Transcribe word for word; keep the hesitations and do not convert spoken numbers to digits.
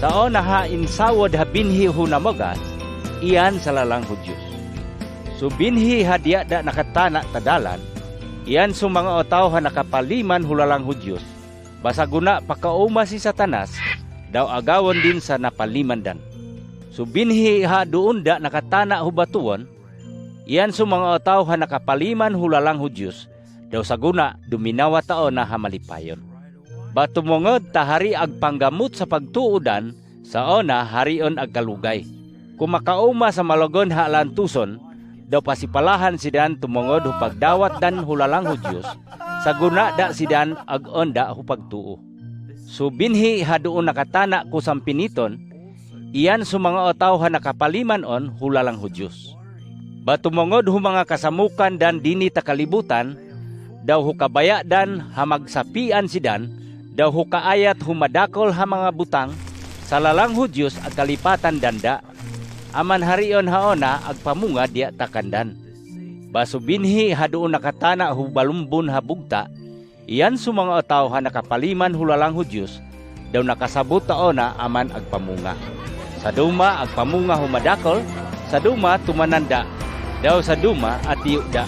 ta ona ha insawod ha binhi hu namogas, iyan sa lalang hu Diyos. So binhi ha diya' da nakatana' ta dalan, iyan so manga otaw ha nakapaliman hu lalang hu Diyos, ba saguna' pakaoma si Satanas, daw agawon din sa napaliman dan. So binhi ha doon da nakatana' hu batuon, iyan so manga otaw ha nakapaliman hu lalang hu Diyos, daw saguna' duminawa ta ona ha malipayon. Ba tumongod ta hari agpanggamot sa pagtuo dan, sa ona hari on agkalugay. Ko makaoma sa malogon ha alantuson, daw pasipalahan si dan tumongod hu pagdawat dan hu lalang hu Diyos, saguna' da si dan ag-on da hu pagtuo. So binhi ha doon nakatana' ko sampiniton, iyan so manga otaw ha nakapaliman on hu lalang hu Diyos. Ba tumongod hu manga kasamukan dan dini ta kalibutan, daw hu kabaya' dan ha magsapian si dan, daw hu kaayat hu madakol ha manga butang, sa lalang hu Diyos agkalipatan dan da, aman hari on ha ona agpamunga diya' ta kandan. Ba so binhi ha doon nakatana' hu balumbon ha bugta', iyan so manga otaw ha nakapaliman hu lalang hu Diyos, daw nakasabot ta ona aman agpamunga. Sa doma agpamunga hu madakol, sa doma tumanan da, daw sa doma atiyo da.